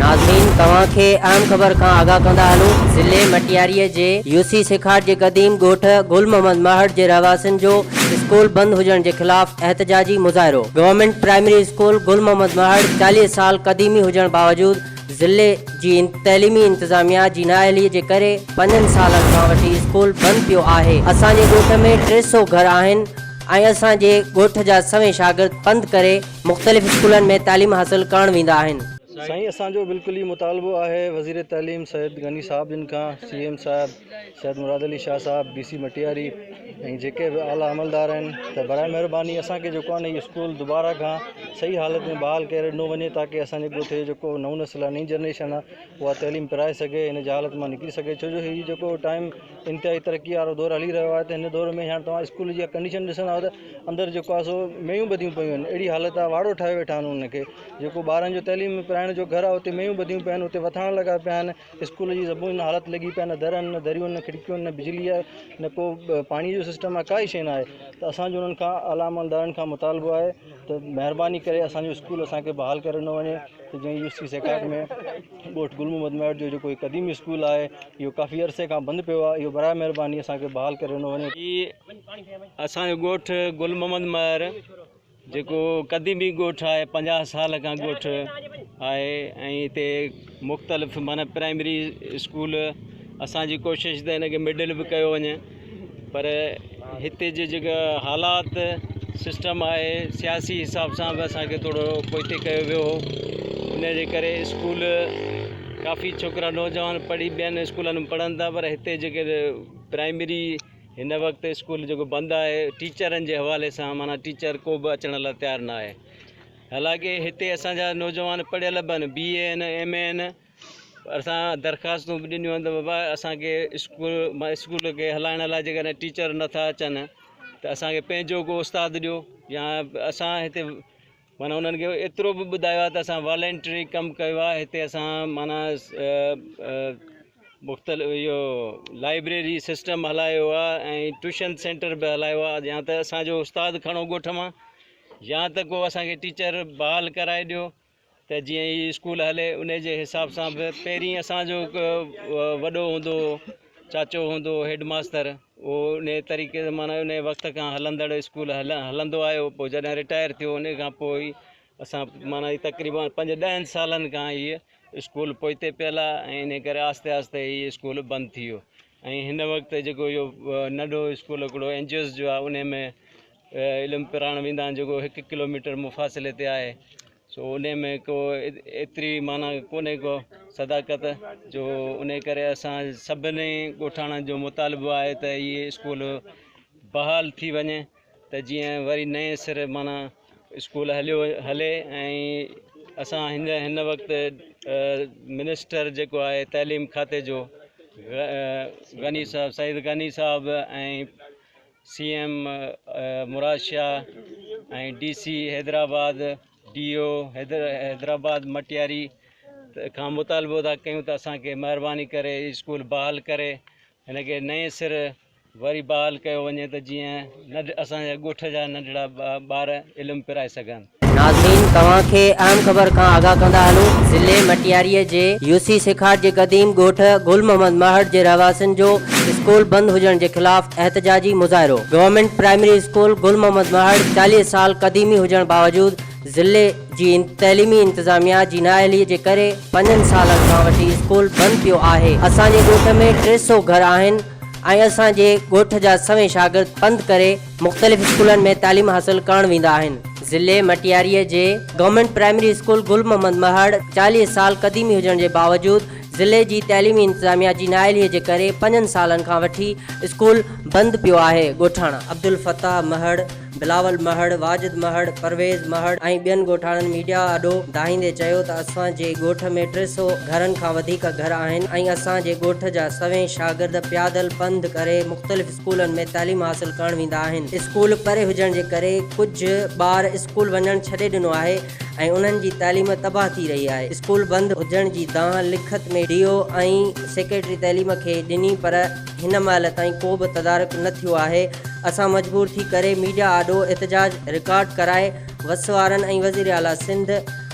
ناظرين توهان کي اهم خبر کان آگاهه ڪندا هلون ضلعي مٽياري جي يوسي سيکاٽ جي قديم ڳوٺ گل محمد مهڙ جي رهواسين جو اسڪول بند هجڻ جي خلاف احتجاجي مظاهرو government primary school Gul Muhammad Mahar 40 سال قديمي هجڻ باوجود ضلعي جي تعليمي انتظاميا جي نااهلي جي ڪري پنجن سالن کان وٺي اسڪول بند پيو آهي اسان جي ڳوٺ ۾ 300 گهر آهن ۽ اسان جي ڳوٺ جا سوين شاگرد پنڌ ڪري مختلف اسڪولن ۾ تعليم حاصل ڪرڻ ويندا آهن. سائين اسان جو بلڪل ئي مطالبو آهي وزير تعليم سيد غني صاحب جن کان سي ايم صاحب سيد مراد علي شاهه صاحب ڊي سي مٽياري ۽ جيڪي به اعليٰ عملدار آهن ته برائي مهرباني اسان کي جيڪو آهي نه هي اسڪول دوباره کان صحيح حالت ۾ بحال ڪري ڏنو وڃي تاڪه اسان جي ڳوٺ جو جيڪو نئون نسل آهي نئين جنريشن آهي اها تعليم پرائي سگهي هن جهالت مان نڪري سگهي ڇو جو هي جيڪو ٽائيم انتهائي ترقي وارو دور هلي رهيو آهي ته هن دور ۾ هاڻي توهان اسڪول جي ڪنڊيشن ڏسندا ته اندر جيڪو آهي سو ميون ٻڌيون پيون آهن اهڙي حالت آهي واڙو ٺاهي ويٺا آهن ان کي جيڪو ٻارن جو تعليم پرائڻ جو گهر آهي اتي ميون ٻڌيون پيون آهن اتي وٿاڻ لڳا پيا آهن اسڪول جي زبون حالت لڳي پيا آهن نه در آهن نه دريون آهن نه کڙڪيون آهن نه بجلي آهي نه ڪو پاڻي جو سسٽم آهي ڪائي شيء نه آهي ته اسانجو انهن کان اعليٰ عملدارن کان مطالبو آهي ته مهرباني ڪري اسانجو اسڪول اسانکي بحال ڪري ڏنو وڃي ته جيئن يو سي سيکاٽ ۾ ڳوٺ گل محمد مهڙ جو جيڪو هي قديم اسڪول آهي اهو ڪافي عرصي کان بند پيو آهي اهو براء مهرباني اسان کي بحال ڪري ڏنو وڃي. هي اسان جو ڳوٺ گل محمد مهر جيڪو قديمي ڳوٺ آهي 50 سال کان ڳوٺ آهي ۽ هتي مختلف معنيٰ پرائمري اسڪول اسان جي ڪوشش ته هن کي مڊل به ڪيو وڃي پر هتي جي جيڪا حالات سسٽم آهي سياسي حساب سان به اسانکي ٿورو پوئتي ڪيو ويو هو ان جي ڪري اسڪول ڪافي ڇوڪرا نوجوان پڙهي ٻين اسڪولن ۾ پڙهن ٿا پر هتي جيڪي پرائمري هن وقت اسڪول جيڪو بند آهي ٽيچرن جي حوالي سان معنيٰ ٽيچر ڪو به اچڻ لاء تيار نه آهي حالانڪه هتي اسانجا نوجوان پڙهيل به آهن بي اي آهن ايم اي آهن اسان درخواستون به ڏنيون آهن ته بابا اسانکي اسڪول اسڪول کي هلائڻ لاء جيڪڏهن ٽيچر نٿا اچن ته اسانکي پنهنجو ڪو استاد ڏيو يا اسان هتي معنيٰ انهن کي ايترو به ٻڌايو آهي ته اسان والنٽري ڪم ڪيو آهي هتي اسان معنيٰ مختلف اهو لائبريري سسٽم هلايو آهي ۽ ٽيوشن سينٽر به هلايو آهي يا ته اسانجو استاد کڻو ڳوٺ مان يا ته ڪو اسانکي ٽيچر بحال ڪرائي ڏيو ته جيئن هي اسڪول هلي ان جي حساب سان به پهرين اسان جو هڪ وڏو هوندو هو چاچو هوندو هو هيڊ ماستر اهو ان طريقي سان معنيٰ ان وقت کان هلندڙ اسڪول هلندو آيو پوء جڏهن رٽائر ٿيو ان کان پوء اسان معنيٰ هي تقريبن پنج ڏهن سالن کان هيء اسڪول پوئتي پيل آهي ۽ ان ڪري آهستي آهستي هي اسڪول بند ٿي ويو ۽ هن وقت جيڪو اهو ننڍو اسڪول هڪڙو اين جي اوز جو آهي ان ۾ علم پرائڻ ويندا آهن جيڪو هڪ ڪلو ميٽر مفاصلي تي آهي سو انهي ۾ ڪو ايتري معنيٰ ڪونهي ڪو صداقت جو انهي ڪري اسان سڀني ڳوٺاڻن جو مطالبو آهي ته اهي اسڪول بحال ٿي وڃي ته جيئن وري نئين سر معنيٰ اسڪول هليو هلي ۽ اسان هن هن وقت منسٽر جيڪو آهي تعليم کاتي جو غني صاحب سعيد غني صاحب ۽ C M Murad Shah ۽ D C Hyderabad D O Hyderabad Matiari کان مطالبو ٿا ڪيون ته اسان کي مهرباني ڪري اسڪول بحال ڪري هن کي نئين سر وري بحال ڪيو وڃي ته جيئن اسان جا ڳوٺ جا ننڍڙا ٻار علم پرائي سگهن. ناظرين توهان کي اهم خبر کان آگاهه ڪندا هلون ضلعي مٽياري جي يو سي سيکاٽ جي قديم ڳوٺ گل محمد مهڙ جي رهواسين جو اسڪول بند هجڻ جي خلاف احتجاجي مظاهرو government primary school Gul Muhammad Mahar 40 سال قديمي هجڻ باوجود ضلعي جي تعليمي انتظاميا جي نااهلي جي ڪري پنجن سالن کان وٺي اسڪول بند پيو آهي اسان جي ڳوٺ ۾ 300 گهر آهن ۽ اسان جي ڳوٺ جا سوين شاگرد پنڌ ڪري مختلف اسڪولن ۾ تعليم حاصل ڪرڻ ويندا آهن. ضلعي مٽياريء جي government primary school Gul Muhammad Mahar 40 سال قديمي هجڻ جي باوجود ضلعي جي تعليمي انتظاميا جي نااهلي جي ڪري پنجن سالن کان وٺي اسڪول بند پيو آهي. ڳوٺاڻا عبدالفتاح مهڙ، بلاول مهڙ، واجد مهڙ، پرويز مهڙ ۽ ٻين ڳوٺاڻن ميڊيا آڏو دانهيندي چيو ته اسان جي ڳوٺ ۾ 300 گهرن کان وڌيڪ گهر آهن ۽ اسان جي ڳوٺ جا سوين شاگرد پيادل پنڌ ڪري مختلف اسڪولن ۾ تعليم حاصل ڪرڻ ويندا آهن. اسڪول پري هجڻ جي ڪري ڪجهه ٻار اسڪول وڃڻ ڇڏي ڏنو آهي ۽ انهن جي تعليم تباهه ٿي رهي آهي. اسڪول بند هجڻ جي دانهن لکت ۾ ڊي او ۽ سيڪريٽري تعليم کي ڏني پر هن مهل تائين ڪو به تدارڪ نه ٿيو آهي. اسان مجبور ٿي ڪري ميڊيا آڏو احتجاج رڪارڊ ڪرائي وس وارن ۽ وزيراعليٰ سنڌ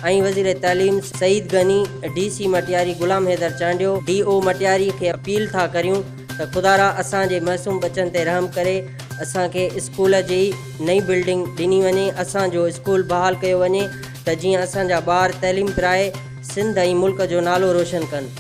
۽ وزير تعليم Saeed Ghani, D C Matiari Ghulam Haider Chandio, D O Matiari کي اپيل ٿا ڪريون ته خدارا اسان جي معصوم ٻچن تي رحم ڪري اسان کي اسڪول جي نئين بلڊنگ ڏني وڃي، اسان جو اسڪول بحال ڪيو وڃي ته جيئن اسان جا ٻار تعليم پرائي سنڌ ۽ ملڪ جو نالو روشن ڪن.